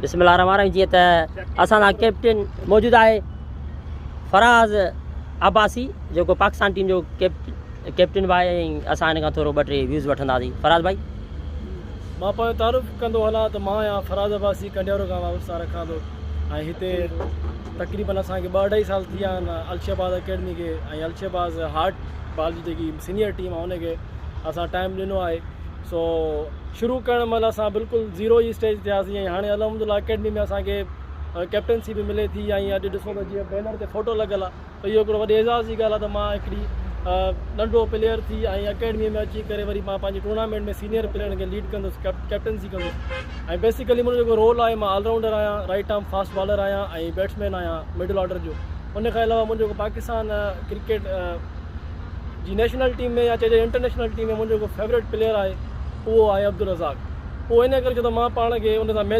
بسم الله الرحمن الرحيم جيئن ته اسان سان ڪيپٽن موجود آهي فراز عباسي جيڪو پاڪستان ٽيم جو ڪيپٽن به آهي ۽ اسان هن کان ٿورو ٻه ٽي ويوز وٺنداسين فراز ڀائي. مان پنهنجو تعارف ڪندو هلان ته مان آهيان فراز عباسي ڪنڊيارو کان وابسته رکان ٿو ۽ هتي تقريبن اسان کي ٻه اڍائي سال ٿي ويا آهن الشهباز اڪيڊمي کي ۽ الشهباز هارٽ بال جي جيڪي سينيئر ٽيم آهي ان کي اسان ٽائيم ڏنو آهي سو شروع ڪرڻ مهل اسان بلڪل زيرو جي اسٽيج تي هئاسين ۽ هاڻي الحمد لله اڪيڊمي ۾ اسان کي ڪيپٽنسي به ملي ٿي ۽ اڄ ڏسو ته جيئن بينر تي فوٽو لڳل آهي ته اهو هڪڙو وڏي اعزاز جي ڳالهه آهي ته مان هڪڙي ننڍو پليئر ٿي ۽ اڪيڊمي ۾ اچي ڪري وري مان پنهنجي ٽورنامينٽ ۾ سينيئر پليئرن کي ليڊ ڪندس ڪيپٽنسي ڪندس ۽ بيسيڪلي منهنجو جيڪو رول آهي مان آل رائونڊر آهيان رائٽ آرم فاسٽ بالر آهيان ۽ بيٽسمين آهيان مڊل آرڊر جو ان کان علاوه منهنجو پاڪستان ڪرڪيٽ جي نيشنل ٽيم ۾ يا چئجي انٽرنيشنل ٽيم ۾ منهنجو جيڪو فيورٽ پليئر آهي اهو آهي عبدالرزاق اهو ان ڪري ڇو ته مان پاڻ کي ان سان ميچ.